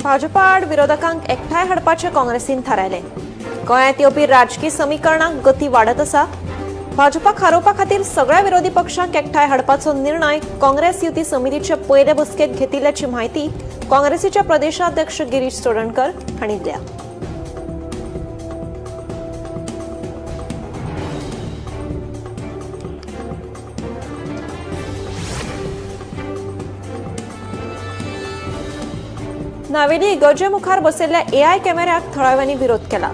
भाजपा आड विरोधकांक एकठांय हाडपाचें काँग्रेसीन थारायलें. गोंयांत येवपी राजकी समीकरणाक गती वाडत आसा. भाजपाक हारोवपा खातीर सगळ्या विरोधी पक्षांक एकठांय हाडपाचो निर्णय काँग्रेस युती समितीचे पयले बसकेंत घेतिल्ल्याची म्हायती काँग्रेसीचे प्रदेशाध्यक्ष गिरीश चोडणकर हांणी दिल्या. नावेली इगर्जे मुखार बसयल्ल्या एआय कॅमेऱ्याक थळाव्यांनी विरोध केला.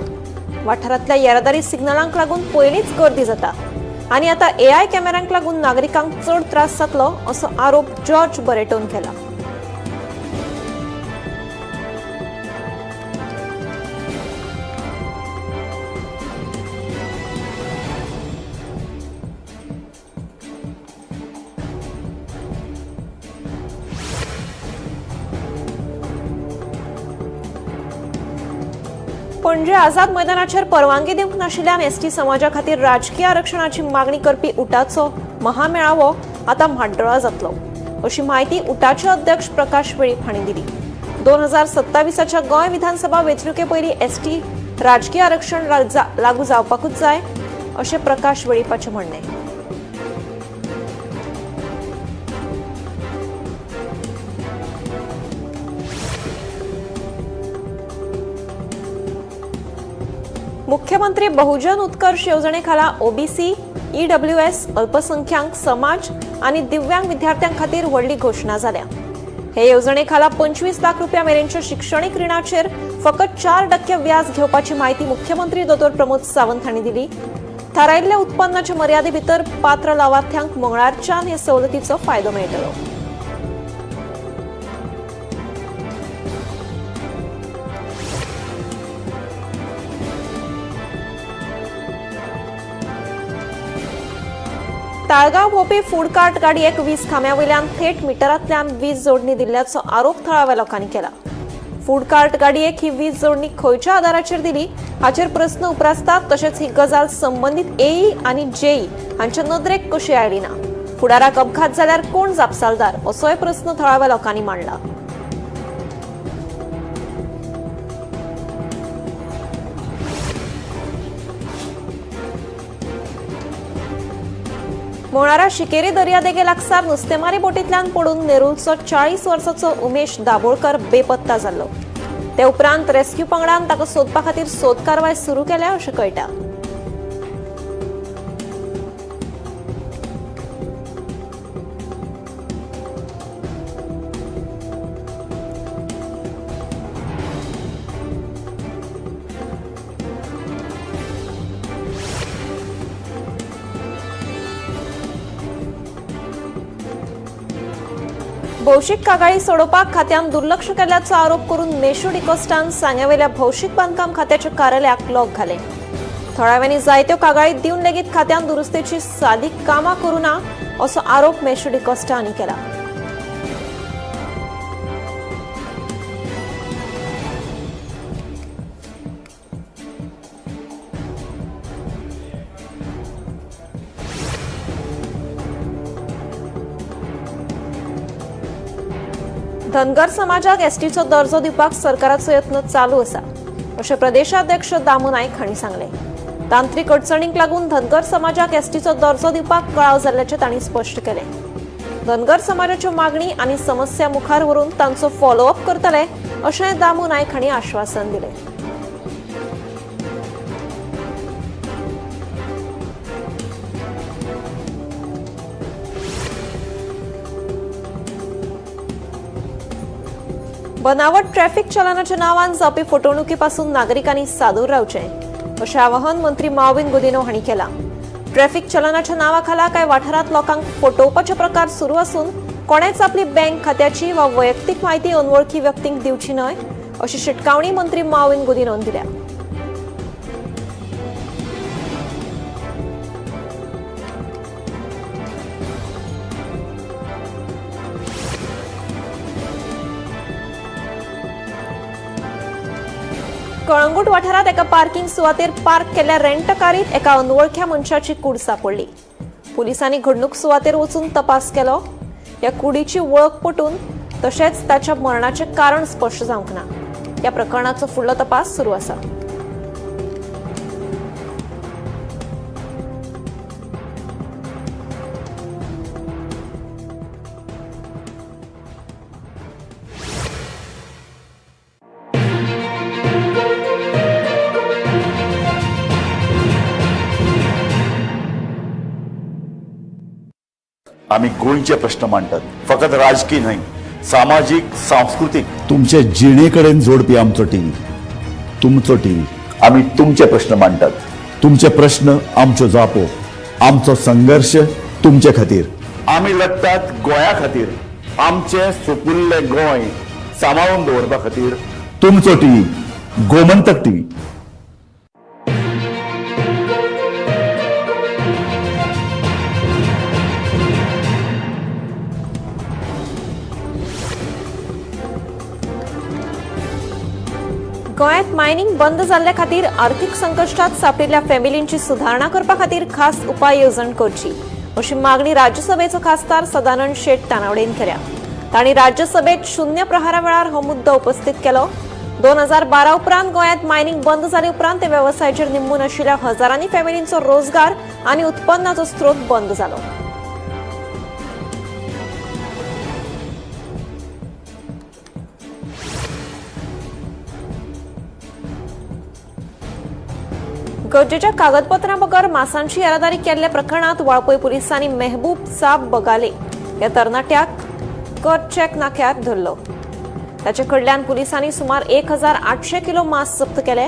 वाठारांतल्या येरादारी सिग्नलांक लागून पयलींच गर्दी जाता आनी आतां एआय कॅमेऱ्यांक लागून नागरिकांक चड त्रास जातलो असो आरोप जॉर्ज बरेटोन केला. पणजे आझाद मैदानाचेर परवानगी दिवंक नाशिल्ल्यान एसटी समाजा खातीर राजकीय आरक्षणाची मागणी करपी उटाचो महामेळावो आतां म्हाड्डोळा जातलो अशी म्हायती उटाचे अध्यक्ष प्रकाश वेळीप हांणी दिली. 2027 गोंय विधानसभा वेंचणुके पयलीं एसटी राजकीय आरक्षण लागू जावपाकूच जाय अशें प्रकाश वेळीपाचें म्हणणें. मुख्यमंत्री बहुजन उत्कर्ष येवजणेखाला ओबीसी, ईडब्ल्यूएस, अल्पसंख्याक समाज आनी दिव्यांग विद्यार्थ्यां खातीर व्हडली घोशणा जाल्या. हे येवजणेखाला 25 लाख रुपया मेरेनच्या शिक्षणीक रिणाचेर फकत 4% व्याज घेवपाची म्हायती मुख्यमंत्री दोतोर प्रमोद सावंत हांणी दिली. थारायिल्ल्या उत्पन्नाच्या मर्यादे भितर पात्र लावार्थ्यांक मंगळारच्यान हे सवलतीचो फायदो मेळटलो. ताळगांव भोवपी फूड कार्ट गाडयेक वीज खांब्या वयल्यान थेट मिटरांतल्यान वीज जोडणी दिल्ल्याचो आरोप थळाव्या लोकांनी केला. फूड कार्ट गाडयेक ही वीज जोडणी खंयच्या आदाराचेर दिली हाचेर प्रस्न उप्रासतात. तशेंच ही गजाल संबंदीत एई आनी जेई हांच्या नदरेक कशी आयली ना, फुडाराक अपघात जाल्यार कोण जापसालदार असोय प्रस्न थळाव्या लोकांनी मांडला. मोणारा शिकेरी दर्यादेगे लागसार नुस्तेमारी बोटींतल्यान पडून नेरूलचो 40 वर्साचो उमेश दाबोळकर बेपत्ता जाल्लो. ते उपरांत रेस्क्यू पंगडान ताका सोदपा खातीर सोद कारवाय सुरू केल्या अशें कळटा. भौशीक कागाळी सोडोवपाक खात्यान दुर्लक्ष केल्ल्याचो आरोप करून मेशू डिकोस्टान सांग्यावेल्या भौशीक बांदकाम खात्याच्या कार्यालयाक लॉक घाले. थळाव्यांनी जायत्यो कागाळी दिवन लेगीत खात्यान दुरुस्तेची सादी कामां करूं ना असो आरोप मेशू डिकोस्टा हांणी केला. धनगर समाजाक एसटीचो दर्जो दिवपाक सरकाराचो यत्न चालू आसा अशें प्रदेशाध्यक्ष दामू नायक हांणी सांगलें. तांत्रीक अडचणींक लागून धनगर समाजाक एसटीचो दर्जो दिवपाक कळाव जाल्ल्याचें तांणी स्पश्ट केलें. धनगर समाजाच्यो मागणी आनी समस्या मुखार व्हरून तांचो फॉलोअप करतले अशें दामू नायक हांणी आश्वासन दिलें. बनावट ट्रॅफिक चलनाच्या नावान जावपी फटवणुकीपासून नागरिकांनी सादूर रावचें अशें आवाहन मंत्री माविन गुदिन्हो हांणी केलां. ट्रॅफिक चलनाच्या नावाखाला कांय वाठारांत लोकांक फटोवपाचे प्रकार सुरू आसून कोणेच आपली बँक खात्याची वा वैयक्तीक म्हायती अनवळखी व्यक्तींक दिवची न्हय अशी शिटकावणी मंत्री माविन गुदिन्होन दिल्या. कळंगूट वाठारांत एका पार्किंग सुवातेर पार्क केल्ल्या रेंट कारीत एका अनवळख्या मनशाची कूड सांपडली. पुलिसांनी घडणूक सुवातेर वचून तपास केलो. ह्या कुडीची वळख पटून तशेंच ताच्या मरणाचें कारण स्पश्ट जावंक ना. ह्या प्रकरणाचो फुडलो तपास सुरू आसा. आम्ही गोंयचे प्रश्न मांडटात, फकत राजकी न्हय, सामाजीक, सांस्कृतीक, तुमचे जिणे कडेन जोडपी आमचो टीव्ही, तुमचो टीव्ही. आम्ही तुमचे प्रश्न मांडटात, तुमचे प्रश्न आमच्यो जापो, आमचो संघर्श तुमचे खातीर. आमी लढटात गोंया खातीर, आमचें सुपुल्लें गोंय सांबाळून दवरपा खातीर. तुमचो टीव्ही, गोमंतक टीव्ही. गोंयांत मायनिंग बंद जाल्ले खातीर आर्थीक संकश्टात सांपडिल्ल्या फॅमिलींची सुदारणा करपा खातीर खास उपाय येवजण करची अशी मागणी राज्यसभेचो खासदार सदानंद शेट तानावडेन केल्या. तांणी राज्यसभेत शून्य प्रहारा वेळार हो मुद्दो उपस्थित केलो. 2012 उपरांत गोंयांत मायनिंग बंद जाले उपरांत ते वेवसायाचेर निंबून आशिल्ल्या हजारांनी फॅमिलींचो रोजगार आनी उत्पन्नाचो स्रोत बंद जालो. गरजेच्या कागदपत्रां बगर मासांची येरादारी केल्ल्या प्रकरणात वाळपय पुलिसांनी मेहबूब साब बगाले ह्या तरणाट्याक कर चेक नाक्यार धरलो. ताचे कडल्यान पुलिसांनी सुमार 1800 किलो मांस जप्त केले.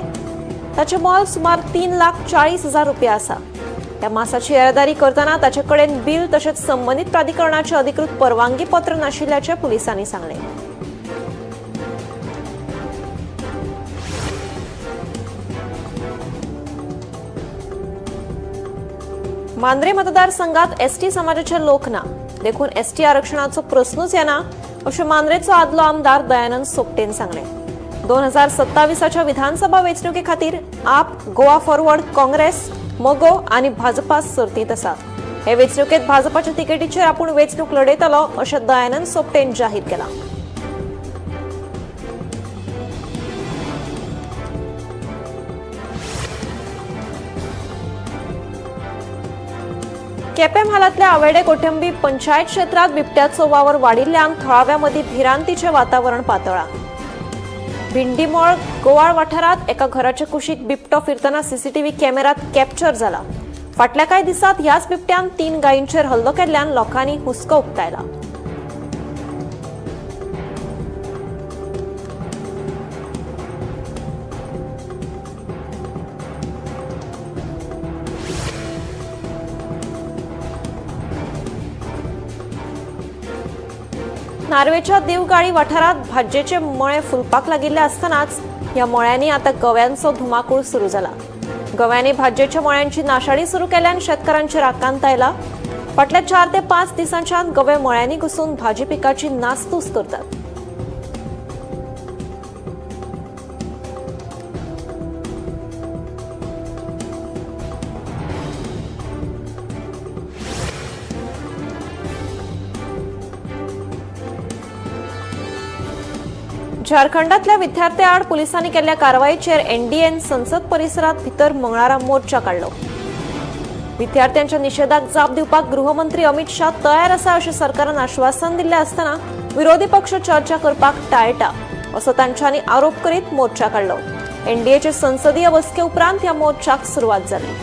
ताचें मोल सुमार 3,40,000 रुपया आसा. ह्या मासाची येरादारी करतना ताचे कडेन बील तशेंच संबंदीत प्राधिकरणाचें अधिकृत परवानगी पत्र नाशिल्ल्याचें पुलिसांनी सांगलें. मांद्रे मतदारसंघात एसटी समाजाचे लोक ना, देखून एसटी आरक्षणाचो प्रश्नूच येना अशें मांद्रेचो आदलो आमदार दयानंद सोपटेन सांगलें. 2027च्या विधानसभा वेंचणुके खातीर आप, गोवा फॉरवर्ड, काँग्रेस, मगो आनी भाजपा सर्तींत आसा. हे वेंचणुकेत भाजपाच्या तिकेटीचेर आपूण वेंचणूक लढयतलो अशें दयानंद सोपटेन जाहीर केलां. केपें म्हालांतल्या आवेडे कोठंबी पंचायत क्षेत्रात बिबट्याचो वावर वाडिल्ल्यान थळाव्या मदीं भिरांतीचें वातावरण पातळ्ळां. भिंडीमळ गोवाळ वाठारांत एका घराच्या कुशीक बिबटो फिरतना सीसीटीव्ही कॅमेऱ्यात कॅप्चर जाला. फाटल्या कांय दिसांत ह्याच बिबट्यान 3 गायींचेर हल्लो केल्ल्यान लोकांनी हुस्को उक्तायला. नार्वेच्या देवगाळी वाठारात भाजयेचे मळे फुलपाक लागिल्ले आसतनाच ह्या मळ्यांनी आतां गव्यांचो धुमाकूळ सुरू जाला. गव्यांनी भाजयेच्या मळ्यांची नाशाडी सुरू केल्यान शेतकारांचेर आकांत आयला. फाटल्या 4 ते 5 दिसांच्यान गवे मळ्यांनी घुसून भाजी पिकाची नासधूस करतात. झारखंडातल्या विद्यार्थ्यांआड पोलिसांनी केल्ल्या कारवायेचेर एनडीएन संसद परिसरात भितर मंगळारा मोर्चा काडलो. विद्यार्थ्यांच्या निशेधाक जाप दिवपाक गृहमंत्री अमित शाह तयार आसा अशें सरकारान आश्वासन दिल्लें आसतना विरोधी पक्ष चर्चा करपाक टाळटा असो तांच्यांनी आरोप करीत मोर्चा काडलो. एनडीएचे संसदीय बसके उपरांत ह्या मोर्चाक सुरवात जाली.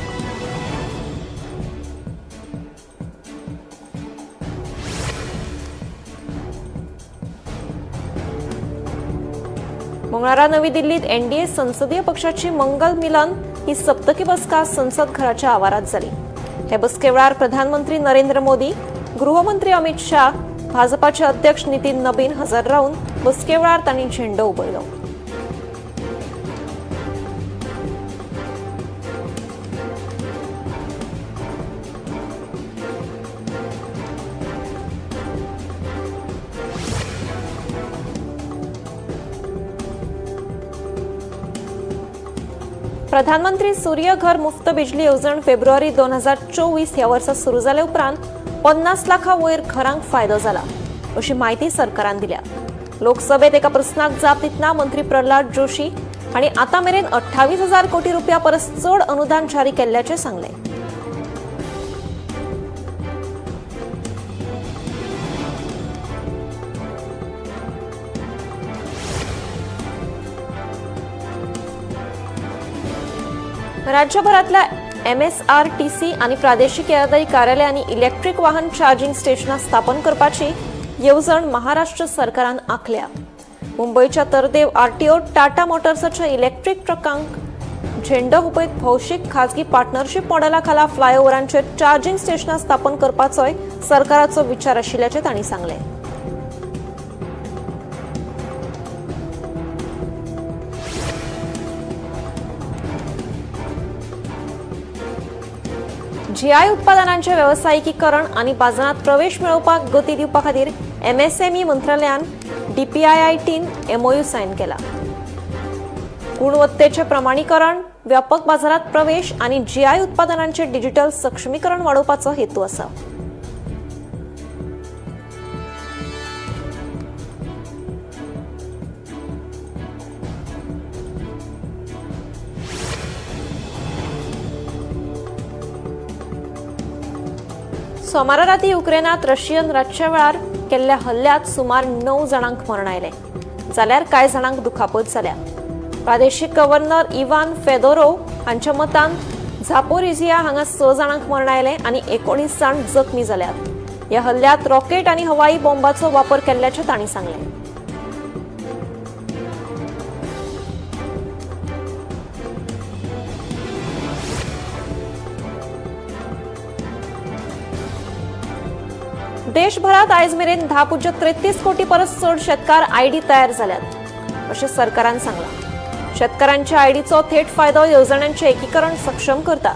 मंगळारा नवी दिल्लीत एनडीए संसदीय पक्षाची मंगल मिलन ही सप्तकी बसका संसद घराच्या आवारात जाली. हे बसके वेळार प्रधानमंत्री नरेंद्र मोदी, गृहमंत्री अमित शाह, भाजपाचे अध्यक्ष नितीन नबीन हजर रावून बसके वेळार तांणी झेंडो उबयलो. प्रधानमंत्री सूर्य घर मुफ्त बिजली येवजण फेब्रुवारी 2024 ह्या वर्सा सुरू जाले उपरांत 50 लाखां वयर घरांक फायदो जाला अशी म्हायती सरकारान दिल्या. लोकसभेत एका प्रस्नाक जाप दितना मंत्री प्रल्हाद जोशी हांणी आतां मेरेन 28,000 कोटी रुपया परस चड अनुदान जारी केल्ल्याचें सांगलें. राज्यभरातल्या एमएसआरटीसी आणि प्रादेशिक येरादारी कार्यालयांनी इलेक्ट्रीक वाहन चार्जिंग स्टेशनां स्थापन करपाची येवजण महाराष्ट्र सरकारान आंखल्या. मुंबयच्या तरदेव आरटीओ टाटा मोटर्साच्या इलेक्ट्रीक ट्रकांक झेंडो हुपयत भौशीक खाजगी पार्टनरशीप मॉडेला खाला फ्लायओव्हरांचेर चार्जिंग स्टेशनां स्थापन करपाचोय सरकाराचो विचार आशिल्ल्याचें तांणी सांगलें. जीआय उत्पादनांचे वेवसायिकीकरण आनी बाजारांत प्रवेश मेळोवपाक गती दिवपा खातीर एमएसएमई मंत्रालयान डीपीआयआयटीन एमओयू सायन केला. गुणवत्तेचे प्रमाणीकरण, व्यापक बाजारात प्रवेश आनी जीआय उत्पादनांचे डिजिटल सक्षमीकरण वाडोवपाचो हेतू आसा. सोमारा राती युक्रेनात रशियन रातच्या वेळार केल्ल्या हल्ल्यात सुमार 9 जाणांक मरण आयलें, जाल्यार कांय जाणांक दुखापत जाल्या. प्रादेशीक गव्हर्नर इवान फेदोरोव हांच्या मतान झापोरिझिया हांगा 6 जाणांक मरण आयलें आनी 19 जाण जखमी जाल्यात. ह्या हल्ल्यात रॉकेट आनी हवाई बॉम्बाचो वापर केल्ल्याचें तांणी सांगलें. देशभरात आयज मेरेन 10.33 कोटी परस चड शेतकार आयडी तयार जाल्यात अशें सरकारान सांगलां. शेतकारांच्या आयडीचो थेट फायदो येवजण्यांचें एकीकरण सक्षम करता,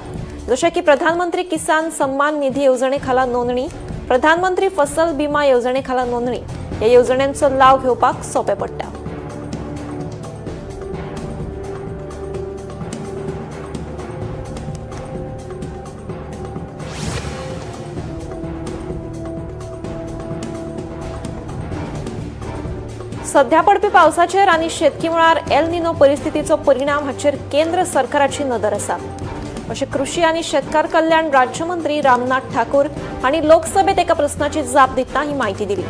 जशें की प्रधानमंत्री किसान सन्मान निधी येवजणे खाला नोंदणी, प्रधानमंत्री फसल बिमा येवजणे खाला नोंदणी ह्या येवजण्यांचो लाव घेवपाक सोंपें पडटा. सध्या पडपी पावसाचेर आनी शेतकी मळार एल निनो परिस्थितीचो परिणाम हाचेर केंद्र सरकाराची नदर आसा अशें कृशी आनी शेतकार कल्याण राज्यमंत्री रामनाथ ठाकूर हांणी लोकसभेत एका प्रस्नाची जाप दितना ही म्हायती दिली.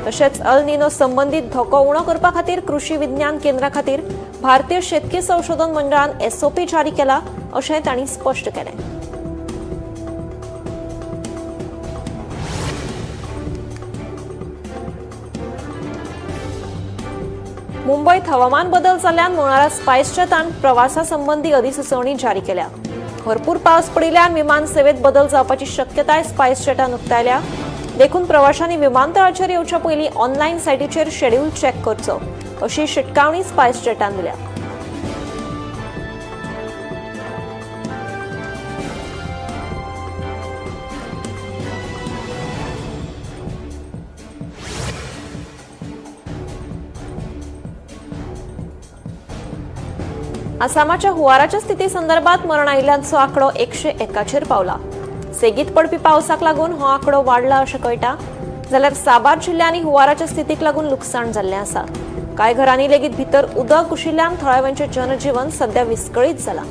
तशेंच अल निनो संबंदीत धोको उणो करपा खातीर कृशी विज्ञान केंद्रा खातीर भारतीय शेतकी संशोधन मंडळान एसओपी जारी केला अशेंय तांणी स्पश्ट केलें. मुंबईत हवामान बदल जाल्ल्यान मुळारा स्पायसजेटान प्रवासा संबंदी अधिसुचोवणी जारी केल्या. भरपूर पावस पडिल्ल्यान विमान सेवेत बदल जावपाची शक्यताय स्पायसजेटान उक्तायल्या. देखून प्रवाशांनी विमानतळाचेर येवच्या पयलीं ऑनलायन सायटीचेर शेड्यूल चॅक करचो अशी शिटकावणी स्पायसजेटान दिल्या. आसामाच्या हुंवाराच्या स्थिती संदर्भात मरण आयिल्ल्यांचो आंकडो 101 पावला. सेगीत पडपी पावसाक लागून हो आंकडो वाडला अशें कळटा, जाल्यार साबार जिल्ल्यांनी हुंवाराच्या स्थितीक लागून लुकसाण जाल्लें आसा. कांय घरांनी लेगीत भितर उदक घुशिल्ल्यान थळाव्यांचें जनजीवन सध्या विस्कळीत जालां.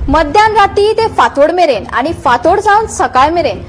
मध्यान राती ते फांतोड मेरेन आनी फांतोड जावन सकाळ मेरेन.